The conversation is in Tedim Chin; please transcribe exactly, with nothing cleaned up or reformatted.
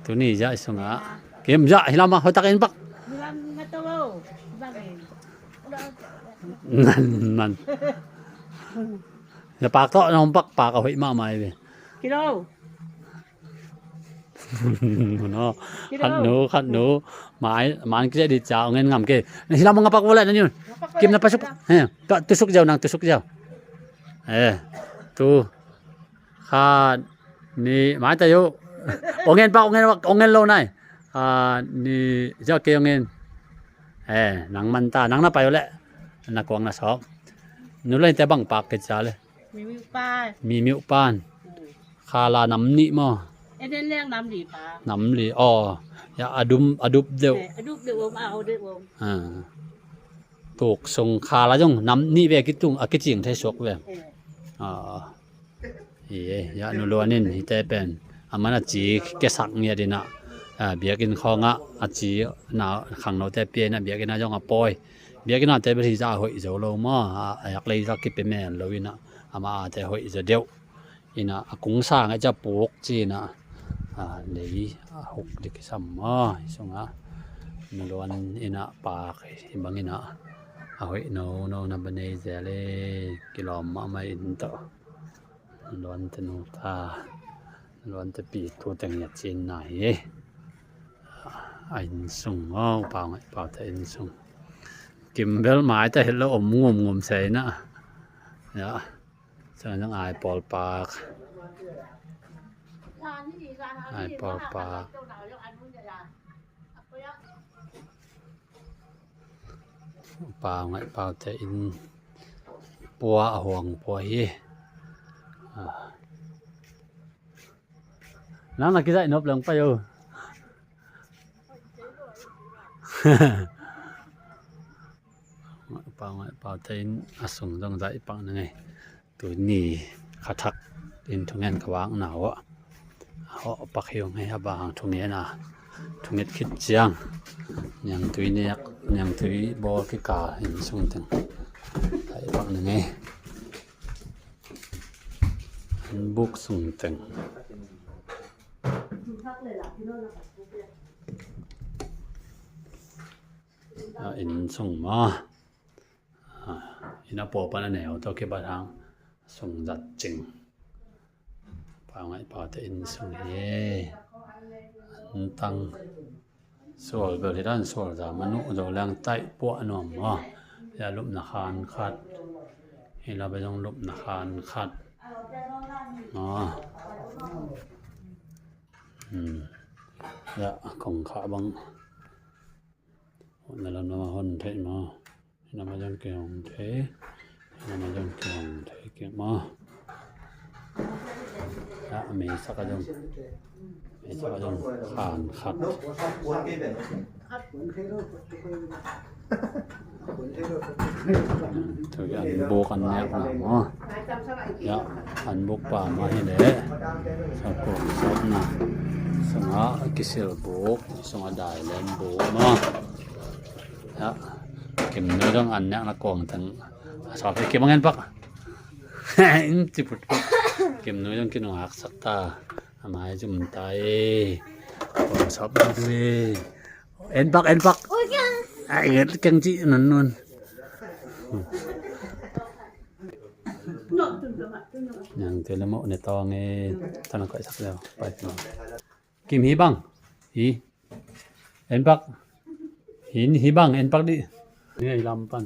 Tuni zia i sungah. Kim zia hi lamah hoih takin pak. Nan, nan. Zia pak tawh na hong pak, pak a hoih mahmah hi ve. Kilo. No. Kilo. Khat nu, khat nu. Mai, man kizia di cia, ong en ngam kei. Hi lamah nga pak vua leh na niun. Kim na pasuk. He, tusuk ziau nang, tusuk ziau. Eh, tu. Khat, nih, mai ta yo. Ong en pak, ong en pak, ong en lo nai. Khat, nih, ziau kei ong en. Eh, nang man ta, nang na pai uh leh. Na kuang na sawk. Nu lei te bang pak kei cia leh. Mimiu pan. Mimiu pan. Hmm. Khala nam nih maw. En en leng nam li pa. Nam li, aw. Ya, a dum, a dup deuh. Eh, a dup deuh om, a hau deuh om. Ah. Tuk sung khala zong nam nih ve kitung, a kicing thei suak ve. Eh. Ah. Hi e, ya Nu Luan in hite pen a man a ci kesak ngiat in ah, a, biakinn khawngah a ci na khangnote pia in ah biakinn ah zong a pawi. Biakinn ah te bel hi zah a hoih zo lo maw, a, a yak lei zah kipia men lo in ah, amah a te hoih zaw deuh. In ah a kung sang a ca puk ci in ah, a, lei a huk dik kisam maw, hi sungah Nu Luan in ah pak hi bang in ah a hoih nono na ba nei zel e, kilawm mahmah in tawh. Luante nu ta, Luante pi tu teng ya cin na hi. A inn sung aw, Pau Ngaih Pau te inn sung. Kim bel mai ta hi lo om ngum ngum sei na. Ya. Sa nang ai pawl pak. Ai pawl pak. Pau Ngaih Pau te inn pua a huang pua hi. Ah. Nang na kizaih nop leng pai o. Pau Ngaih Pau te inn a sung zong zaih pak na ngei. Tuni kha thak in thungen ka vakna uh ah, a hawh pak hi ung hei, a bang thungen a, thunget khit ciang niangtui nek, niangtui bawl kikal inn sung teng. Thai pak na ngei. An buk sung teng. A inn sung maw. A, inn a pua pan a neu tawh kibat hang sung zat cing. Pau Ngaih Pau te inn sung hi. An tang sual bel hi dan sual za manu zo leng taih puah nuam maw. Ya lupna khan khat. Hi la bel zong lupna khan khat. Maw. Hmm. Ya kong kha bang. Hon na lam lam a hon thei maw. Hi lam a zong kihong thei. Hi lam a zong kihong thei kei maw. Ya, meisak a zong. Meisak a zong khan khat. Tui an buk an nek na maw. Ya, an buk pa mah hi leh. Sakuk sawpna. Sungah kisil buk. Sungah dai len buk maw. Ya, Kim Nui dong an nek na kuang teng. A sawp hi Kim ang en pak. In ciput pak. Kim Nui dong kinung haksak ta. A mai zum ta e. Kuang sawp na tu e. En pak, en pak. Ai, nget keng ci nan nun. Nang te le mo ne tong e. Tan koi sak leo. Pai. Kim hi bang. Hi. En pak. Hin hi bang, en pak di. Ni hi lam pan.